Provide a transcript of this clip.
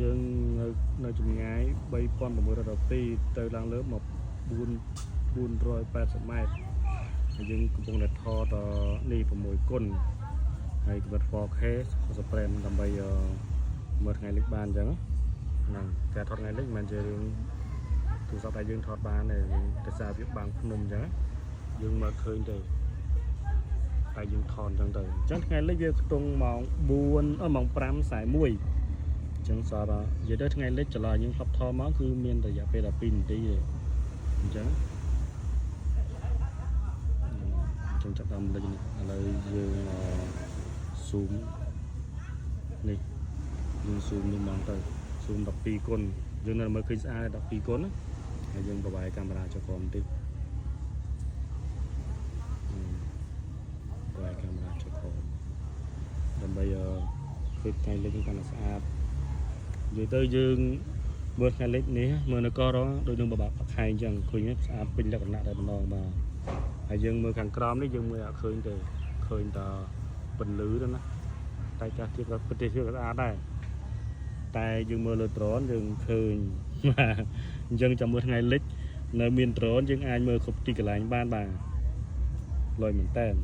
យើងនៅនៅចម្ងាយ3612ទៅឡើងលើមក4 480ម៉ែត្រហើយយើងកំពុងតែថតនេះ6គុណហើយកម្រិត 4K 60 frame ដើម្បីមើលថ្ងៃលិចបានអញ្ចឹងហ្នឹងការថតថ្ងៃលិចមិនមែនជារឿងទូរស័ព្ទដែលយើងថតបានទេដោយសារវាបាំងភ្នំអញ្ចឹងយើងមើលឃើញទេតែយើងថតអញ្ចឹងទៅអញ្ចឹងថ្ងៃលិចវាខ្ទង់ម៉ោង4អឺម៉ោង5:41អញ្ចឹងសល់ដល់និយាយទៅថ្ងៃលិចចន្លោះយើងធ្លាប់ថតមកគឺមានរយៈពេល12នាទីទេអញ្ចឹងអញ្ចឹងចាប់តាមលិចនេះឥឡូវយើង zoom នេះយើង zoom នេះហ្មងទៅ zoom 12គុណយើងនៅមើលឃើញស្អាត12គុណណាហើយយើងបបាយកាមេរ៉ាចុះក្រោមបន្តិចបបាយកាមេរ៉ាចុះក្រោមដើម្បីឃើញថ្ងៃលិចកាន់តែស្អាតនិយាយទៅយើងមើលថ្ងៃលិចនេះមើលនៅកោះរងដូចនឹងបបាក់ខែអញ្ចឹងឃើញស្អាតពេញលក្ខណៈតែម្ដងបាទហើយយើងមើលខាងក្រោមនេះយើងមើលអត់ឃើញទេឃើញតែពន្លឺទៅណាតែចាស់ទៀតក៏ប្រទេសវាក៏ស្អាតដែរតែយើងមើលលើដ្រូនយើងឃើញបាទអញ្ចឹងចាំមើលថ្ងៃលិចនៅមានដ្រូនយើងអាចមើលគ្រប់ទីកន្លែងបានបាទលយមែនតើ។